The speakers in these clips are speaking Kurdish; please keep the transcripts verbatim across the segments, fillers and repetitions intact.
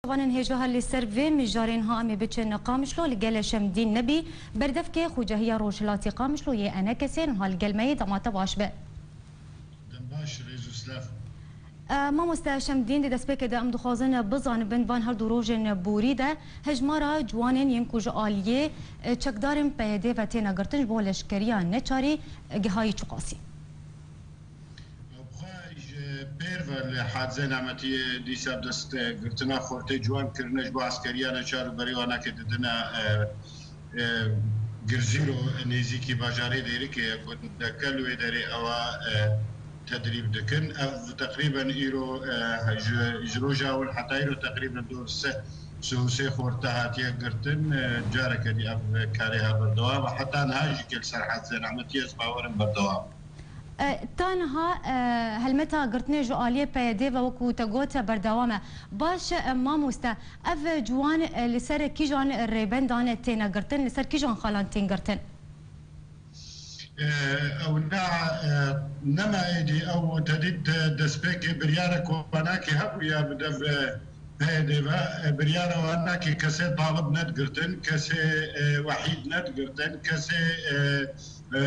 Wanên hêja her li ser vê mijarên ha em ê biçin Qamişlo li gel Şemdîn Nebî, berdevkê Xucehiya Rojhilatî Qamişlo yê ENKSê niha li gel me yê, dema te baş be. Dem baş, rêz û silav. E, mamoste Şemdîn, di destpêkê de em dixwazin bizanibin van her du rojên borî de hejmara ciwanên yên ku ji aliyê, e, çekdarên PYDê ve têne girtin ji bo leşkeriya neçarî, e, gihayî çiqasî? Ew bi xwe ji pêr ve li hadisê nemetiyê dîsa bi dest girtina xortê ciwan kirine ji bo eskeriya neçar û berê wana ke didine, e, e, Girzîro nêzîkî bajarê Dêrikê ye, gundeke li wê derê ewa, e, tedrîb dikin. Ev teqrîben îro, e, ji, ji roja ewil heta îro teqrîben dor sê, sê û sê xorte hatiye girtin. E, careke dî ev karê ha berdewam e. Heta niha jî ke li ser hadisê nemetiyê ez bawerim berdewam e. E, ta niha, e, helmeta girtinê ji aliyê PYDê ve, wekû te got, berdewam e. Baş e, mamoste, ev ciwan, e, li ser kîjan rêbendan têne girtin, li ser kîjan xalan tên girtin? E, ew ne, e, nema êdî, ew te dît, e, destpêkê biryarek wanakê hebûye bi dev, e, PYDê ve, e, biryara wanakê kesê talib nedigirtin, kesê, e, wehîd nedigirtin, kesê, e, e,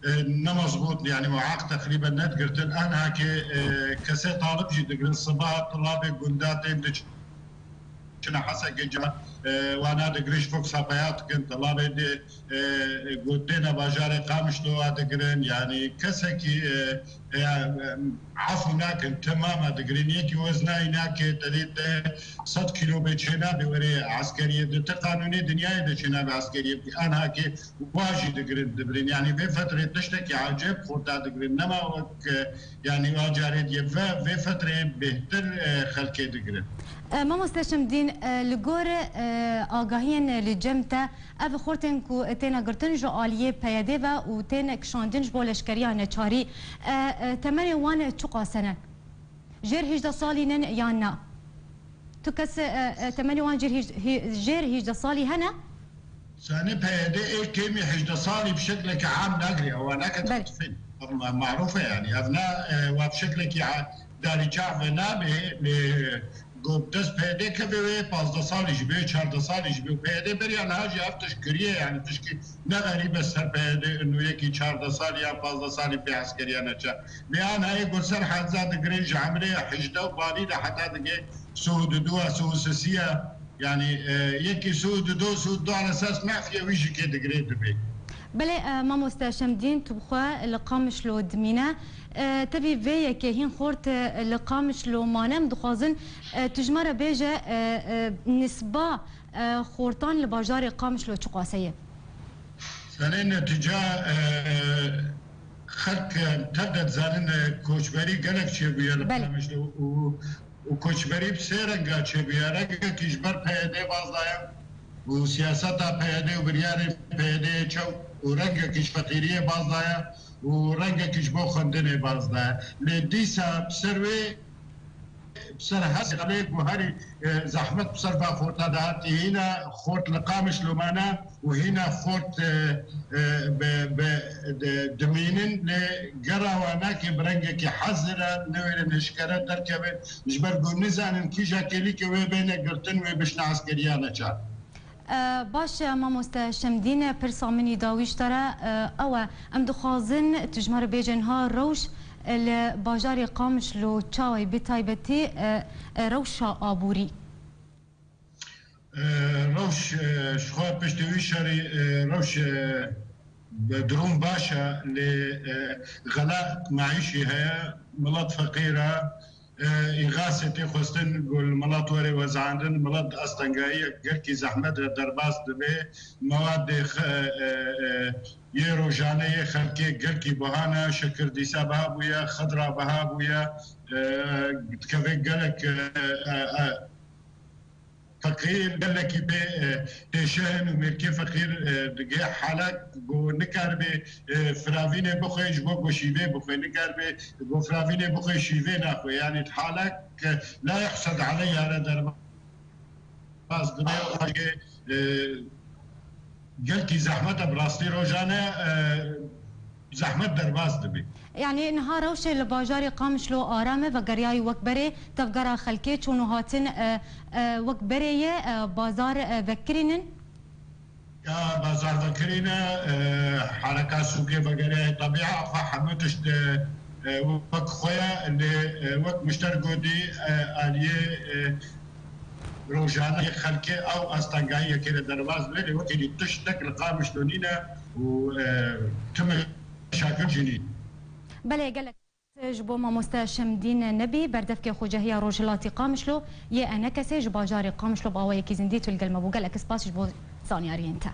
e, nemezbût, yani muaq teqrîben nedigirtin. Anha ke, e, kesê talib jî digirin, siba tulabê gunda tên diçine Hese Gincan, e, wana digirin ji Foxa peya dikin, tulabê de, e, e, gotêne bajarê Qamişlo wa digirin, yani kesekî, e, e, efû nakin, temama digirin. Yekî weznayî nake, te dê te sed kîlo bê çênabe werê eskeriyê, di ti qanûnê dinyayê de çênabe eskeriyê bikî. Anha ke wa jî digirin, dibirin. Yani vê fetrê tiştekî ecêb xorta digirin. Nema wek, e, yani wa carê diye ve, vê fetrê bêhtir, e, xelkê digirin. E, mamoste Şemdîn, e, li gor, e, agahiyên li cem te, ev xortên ku têne girtin ji aliyê PYDê ve û tên kişandin ji bo leşkeriya neçarî. E, e, temenê wan çiqas hene? Jêr hîjdeh salî nin yan na? Tu kes, e, e, temenê wan jêr hîj-, hî-, jêr hîjdeh salî hene? Zanî PYDê ê kêmî hîjdeh salî bi şeklekî am nagirê, ew ne ke Belê. Dixwin. Ev ma-, marûf e yani. Ev ne, e, wa bi şeklekî a-, darî çax ve nabe, lê go bi dest PYDê keve wê pazdeh salî jî bê, çardeh salî jî bê. PYDê beriya niha jî ev tişt kiriye yani, tişkî ne xerîb e ser PYDê, inu yekî çardeh salî ya pazdeh salî bê eskeriya neçar. Lê ana ê ku ser heza digirê ji emrê hîjdeh û balî de heta digê sê û du, sê û sê ya. Yani, e, yekî sê û du, sê û du ala esas mafya wî jî kê digirê dibê. Belê, e, mamoste Şemdîn, tu bi xwe li Qamişlo dimîne. E, tevî vê yekê hîn xort, e, li Qamişlo mane. Em dixwazin, e, tu ji me re bêje, e, e, nisba, e, xortan li bajarê Qamişlo çiqase ye? Zanê netîca, e, xelk, e, tev de dizanin, e, koçberî gelek çêbûye li Belê. Qamişlo û û koçberî bi sê renga çêbûye. Rengekî ji ber PYDê baz daye û siyaseta PYDê û biryarên PYDê çew û rengekî ji feqîriyê baz daye û rengekî ji bo xwendinê baz daye. Lê dîsa bi ser wê, bi ser hesê xelê ku herî, e, zehmet bi ser va xorta de hatî hîna xort li Qamişlo mane, û hîna xort, e, e, bi, bi, di, dimînin, lê gera wan nake bi rengekî hezir e, newêrin hişkere derkevin, ji ber ku nizanin kîja kêlî ke wê bêne girtin, wê bişne eskeriya neçar. E, baş e, mamoste Şemdîn, pirsa min î dawî ji te re, e, ew e, em dixwazin tu ji me re bêje niha rewş, e, li bajarê Qamişlo çawa ye, bi taybetî, e, e, rewşa aborî? E, rewş, e, ji xwe piştî wî şerî, e, rewş, e, bi durum baş e, lê, e, xela maîşî heye, milet feqîr e, e, îxasê tê xwestin ku li milet were wezandin, milet di astengahiyek gelkî zehmet re derbas dibe, mewadê xe-, e, e, yê rojane yê xelkê gelkî biha ne, şekir dîsa biha bûye, xidra biha bûye, e, dikeve gelek, e, e, e, feqîr, gelekî pê, e, têşehin û mêrkê feqîr, e, digê halek ku nikaribê, e, firavînê bixwe, ji bo ku şîvê bixwe, nikaribê ku firavînê bixwe, şîvê naxwe. Yanî halek, e, la yuhsed aleyha re derbas dibe û, e, gelkî zehmet e bi rastî rojane, e, Zehmet derbas dibe. Yanî niha rewşê li bajarê Qamişlo aram e, vegeriyayî wek berê tevgera xelkê çûn û hatin, e, e, wek berê ye, e, bazar, e, vekirîn in? Ya bazar vekirîn e, e, hereka sûkê vegeriyayî tebîa xwe hemû tişt, e, e, wek xwe ye, lê, e, wek mişter gotî, e, aliyê, e, rojane xelkê ew astengahî yekê re derbas dibe, lê wekî dî tiştek li Qamişlo nîne û, e, tim şakir jî nîn. Belê, gelek ji bo mamoste Şemdîn Nebî, berdevkê Xocehiya Rojhilatî Qamişlo yê ENKSê ji bajarê Qamişlo bi awayekî zindî tu li gel me bû. Gelek spas ji bo zanyariyên te.